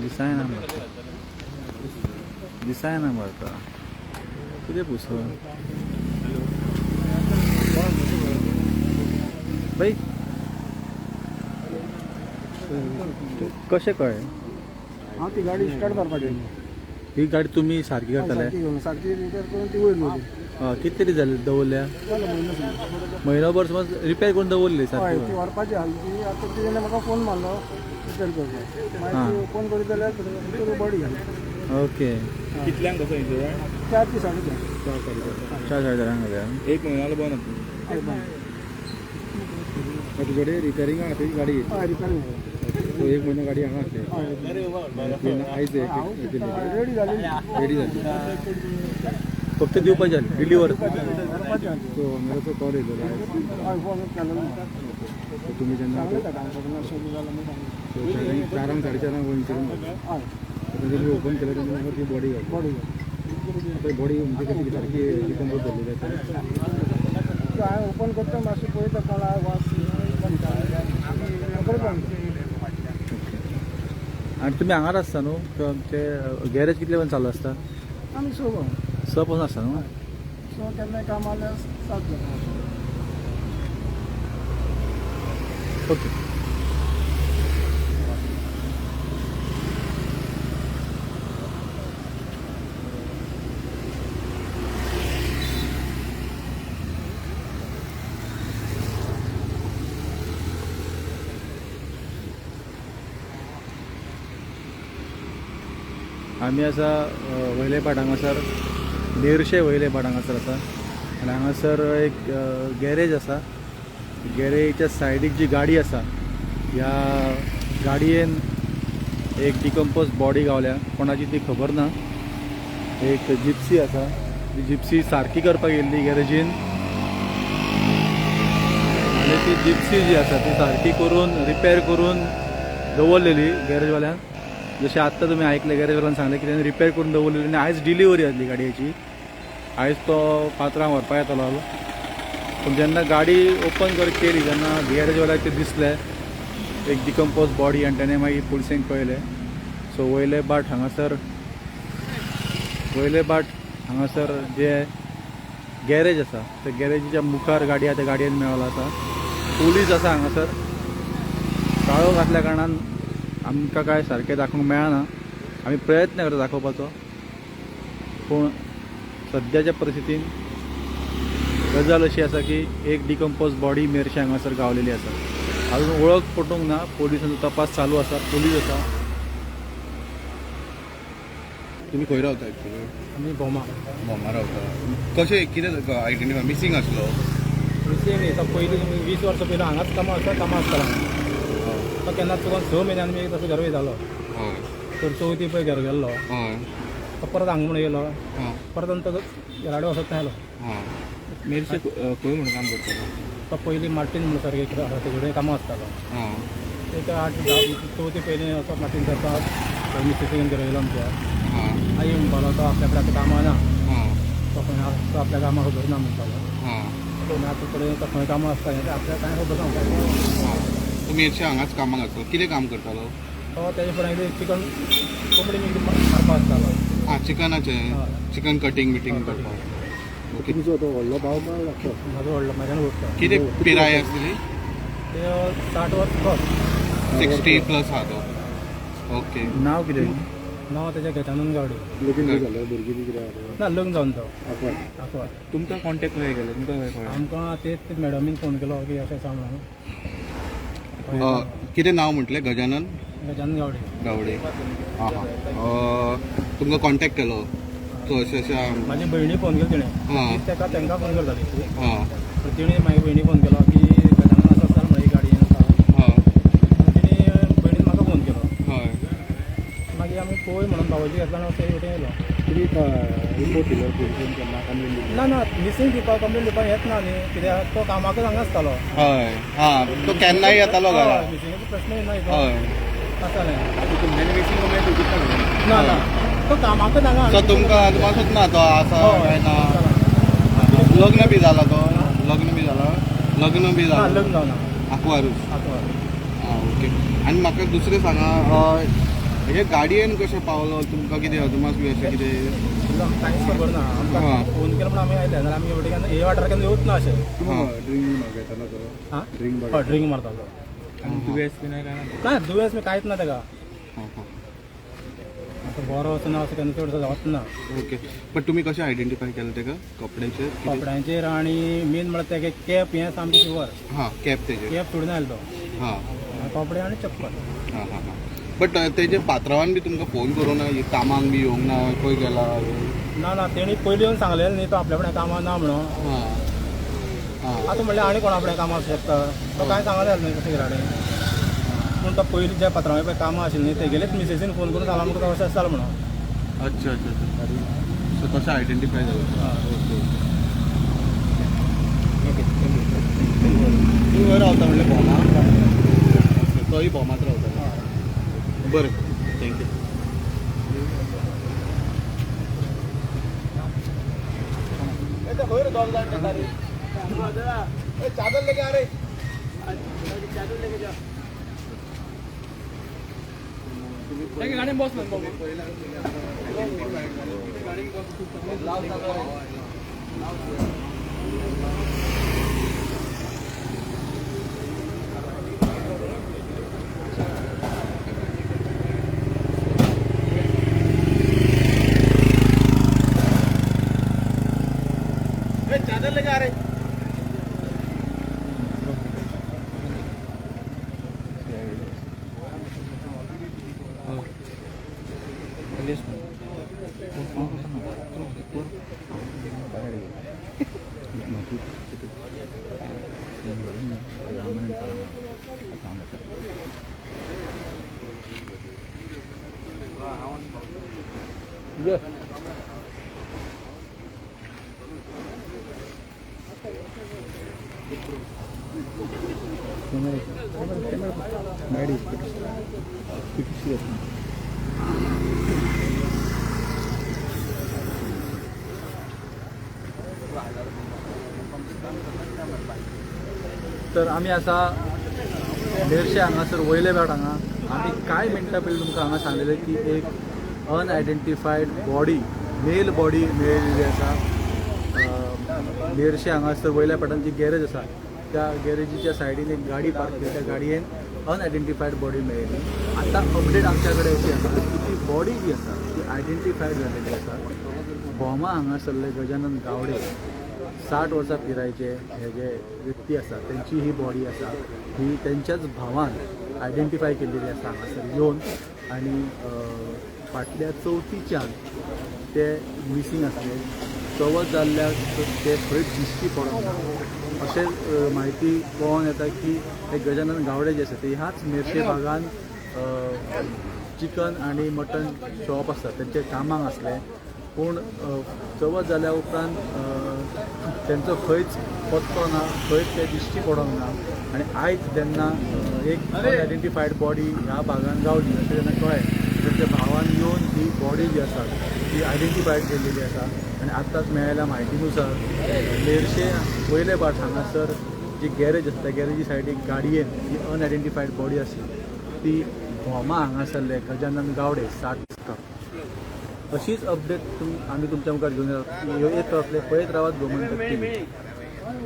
दिसायना दिसायना मरता कितें पुसो बाई कशें कळ्ळें? हांव ती गाडी स्टार्ट मारपाक गेली. ही गाडी तुमी सारकी करताले? सारकी घेवन सारकी रिपेर करून ती वयर दवरली. हय, कितले दीस जाले दवरल्या? जालो म्हयनो सुमार. म्हयनोभर समज रिपेर करून दवरली हय, सारकी ती करून. व्हरपाची आसली ती. आतां तिणें म्हाका फोन मारलो रिपेर करपाक. मागीर ती ओपन करीत जाल्यार भितर बॉडी घाली. ओके. कितल्यांक कसो इन्सिडंट? 4 ते 4:30. 4 साडे 4 जाल्या. एक म्हयनो जालो बंद आसा. हय, बंद. तुजे रिपेरींग आहा ती गाडी? हय, रिपेरींग. सो एक म्हयनो गाडी हांगा आसली. हय, आयज रेडी जाली. रेडी जाली. फक्त दिवपाची जाली डिलिव्हर. व्हरपाची आसली. सो ओनराचो कॉल येयलो आयज? हय, फोन केलो ना. सो तुमी जेन्ना सांगलें ताका हांगा अशें जालें म्हणून सांगलें. 4 4:30 हो इन्सिडंट जालो. हय. आतां तुमी ओपन केलें तेन्ना म्हाका ती बॉडी घातली. बॉडी घाली. आतां बॉडी म्हणजे कशी सारकी डिकम्पोज जाल्ली काय? ती हांवें ओपन करता मातशें पळयता कोण वास रोखडें बंद. आनी तुमी हांगाच आसता न्हू? आमचे गॅरेज कितले पर्यंत चालू आसता? आमी 6. 6 पासून आसता न्हू? 6, केन्नाय काम आल्यार 7 जाता. ओके. आमी आसा वयलेपाट हांगासर, नेरशे वयलेपाट हांगासर आसा आनी हांगासर एक गॅरेज आसा. गॅरेजीच्या सायडीक जी गाडी आसा ह्या गाडयेन एक डिकम्पोज बॉडी गावल्या, कोणाची ती खबर ना. एक जिप्सी आसा, ती जिप्सी सारकी करपाक येयल्ली गॅरेजीन आनी ती जिप्सी जी आसा ती सारकी करून रिपेर करून दवरलेली गॅरेजवाल्यान. जशें आत्तां तुमी आयकलें गॅरेजवाल्यान सांगलें की तेणें रिपेर करून दवरलेली आनी आयज डिलिव्हरी आसली गाडयेची. आयज तो पात्रांव व्हरपाक येतलो. पूण जेन्ना गाडी ओपन केली तेन्ना गॅरेजवाल्याक तें दिसलें एक डिकम्पोज बॉडी आनी तेणें मागीर पुलिसेंक कळयलें. सो वयले बाट हांगासर, वयले बाट हांगासर जे गॅरेज आसा त्या गॅरेजीच्या मुखार गाडी आसा, त्या गाडयेन मेळ्ळो आसा. पुलीस आसा हांगासर. काळोख आसल्या कारणान आमकां कांय सारकें दाखोवंक मेळना. आमी प्रयत्न करता दाखोवपाचो, पूण सद्याच्या परिस्थितीन गजाल अशी आसा की एक डिकम्पोज बॉडी मेरशे हांगासर गावलेली आसा. अजून वळख पटूंक ना. पोलिसांचो तपास चालू आसा. पोलीस आसा. तुमी खंय रावता एक्चुअली? आमी भोमा. भोमा रावता. कशें कितें आयडेंटिफाय मिसींग आसलो? मिसींग न्ही, तो पयलीं 20 वर्सां पयलीं हांगाच कामां आसता, कामां आसतालो हांगा. तो केन्ना चुकोन 6 म्हयन्यांनी एक तसो घर वयतालो. तर चवथी पळय घर गेल्लो. तो परत हांगा म्हूण येयलो. परत आनी तो घराडे वचत आयलो. मेरशे खंय म्हणून काम करतालो? तो पयलीं मार्टीन म्हणून सारकें एक आसा तेजे कडेन कामां आसतालो. एक 8 10 चवथी पयलीं असो मार्टीन करता मिसेसीन घर येयलो आमच्या. आई म्हणपालो तो आपल्या कडेन आतां कामां ना. तो खंय तो आपल्या कामां खबर ना म्हणटालो. आतां कडेन तो खंय कामां आसता हें आपल्याक कांय खबर ना. तो मेरशे हांगाच कामाक आसलो? कितें काम करतालो? तो तेजे फुडें कितें चिकन कोंबडी बी मारपा आसतालो. आं, चिकनाचें? चिकन कटींग बिटींग करपाक. ओके. तुमचो तो व्हडलो भाव काय धाकटो? म्हाजो व्हडलो, म्हाज्यान व्हडलो. कितें पिराय आसली? ते 60 वर्स प्लस. 60 प्लस आहा तो. ओके. नांव कितें? नांव तेजें गजानन गावडे. लगीन बी जालें? भुरगीं बी कितें आहा? ना, लग्न जावन तो. आकवाद. आकवाद. तुमकां कॉन्टेक्ट खंय केलो? तुमकां खंय कळ्ळें? आमकां ते मॅडमीन फोन केलो की अशें आसा म्हणून. कितें नांव म्हटलें? गजानन गजानन गावडे. गावडे. आं हां. तुमकां कॉन्टेक्ट केलो सो अशें अशें? म्हाजी भयणी फोन केलो तिणें ताका, तांकां फोन करताली ती. तिणें म्हाजी भयणी फोन केलो की गजानन आसा आसता म्हळें गाडयेन आसा. तिणें भयणीन म्हाका फोन केलो. मागीर आमी पळय म्हणून भावोजी घेतला आनी वचून वटेन येयलो. तुमी रिपोर्ट दिलो पोलिसान केन्ना कंप्लेन दिली? ना ना, मिसींग दिवपाक कंप्लेन दिवपाक येत ना न्ही, कित्याक तो कामाकच हांगा आसतालो. हय, हां, तो केन्नाय येतालो घरा. मिसिंगाचो प्रश्न येना. आसतालें तुमच्यांनी मिसींग कंप्लेन दिवची ना ना, तो कामाकच हांगा. सो तुमकां अदमासूच ना तो आसा काय ना? लग्न बी जाला तो? लग्न बी जाला? लग्न बी ना, जाला? लग्न जावना. आंकवारूच? आंकवार. आं, ओके. आनी म्हाका दुसरें सांगा, हे गाडयेन कशें पावलो? तुमकां कितें अदमास बी अशें कितें? आमकां कांयच खबर ना. आमकां फोन केलो म्हण आमी आयले, नाल्यार आमी एवढे केन्ना हे वाठार केन्ना येवच ना अशें. ड्रिंक मागयतालो तो? हां. ड्रिंक? हय, ड्रिंक मारतालो. आनी दुयेंस बी काय ना? ना, दुयेंस बी कांयच ना ताका. हां हां आतां बरो असो ना, असो केन्ना चड जावच ना. ओके, बट तुमी कशें आयडेंटिफाय केलें ताका? कपड्याचेर कितें? कपड्यांचेर आनी मेन म्हळ्यार तेगे कॅप हें सामकें शुवर. हां, कॅप तेजेर. कॅप सोडून आयलो तो. कपडे आनी चप्पल. हां हां हां बट तेजे पात्रावान बी तुमकां फोन करूं ना, कामाक बी येवंक ना, खंय गेला? ना ना, तेणी पयलीं येवन सांगलेलें न्ही, तो आपल्या कडेन कामां ना म्हणून. हां हां आतां म्हणल्यार आनी कोणा कडेन कामां आसूं शकता, तो कांय सांगलें न्ही तशें घरा कडेन. पूण तो पयलीं ज्या पात्रांवा पळय कामां आशिल्लीं न्ही, तेगेलेच मिसेसीन फोन करून सांगलां म्हाका, अशें आसतालें म्हणून. अच्छा अच्छा अच्छा, सो तशें आयडेंटिफाय जालें. ओके. Okay, thank you. तूं खंय रावता म्हणलें? भोमा? तोय भोमात रावता. बरें, thank you. चादर लेके आ रे, चादर लेके जा. चादर लेके आ रे. गाडी पिटीसी. तर आमी आसा मेरशे हांगासर वयले भाट हांगा. आमी कांय मिनटां पयलीं तुमकां हांगा सांगलेलें की एक अनआयडेंटिफायड बॉडी, मेल बॉडी मेळिल्ली आसा. मेरशे हांगासर वयल्या पाटान जी गॅरेज आसा त्या गॅरेजीच्या सायडीन एक गाडी पार्क केली, त्या गाडयेन अनआयडेंटिफायड बॉडी मेळिल्ली. आतां अपडेट आमच्या कडेन अशी आसा की ती बॉडी जी आसा ती आयडेंटिफायड जाल्लेली आसा. भोमा हांगासरले गजानन गावडे, 60 वर्सां पिरायेचे हे जे व्यक्ती आसा तेंची ही बॉडी आसा. ही तेंच्याच भावान आयडेंटिफाय केल्लेली आसा हांगासर येवन. आनी फाटल्या चवथीच्यान ते मिसींग आसले. चवथ जाल्ल्याक ते खंयच दिश्टी पडोंक ना अशें म्हायती कळोन येता की हे गजानन गावडे जे आसा ते ह्याच मेरशे भागान चिकन आनी मटन शॉप आसा तेंचे कामाक आसले. पूण चवथ जाल्या उपरांत तेंचो खंयच पत्तो ना, खंयच ते दिश्टी पडोंक ना. आनी आयज जेन्ना एक अनआयडेंटिफायड बॉडी ह्या भागान गावली अशें जेन्ना कळ्ळें, तेंच्या भावान येवन ही बॉडी जी आसा ती आयडेंटिफायड केल्लेली आसा. आनी आत्ताच मेळ्ळेल्या म्हायतीनुसार मेरशे वयले भाट हांगासर जी गॅरेज आसा त्या गॅरेजी सायडीक गाडयेन जी अनआयडेंटिफायड बॉडी आसली ती भोमा हांगासरले गजानन गावडे 60. अशीच अपडेट आमी तुमच्या मुखार घेवन येत रावतले. पळयत रावात गोमंतक टीव्ही.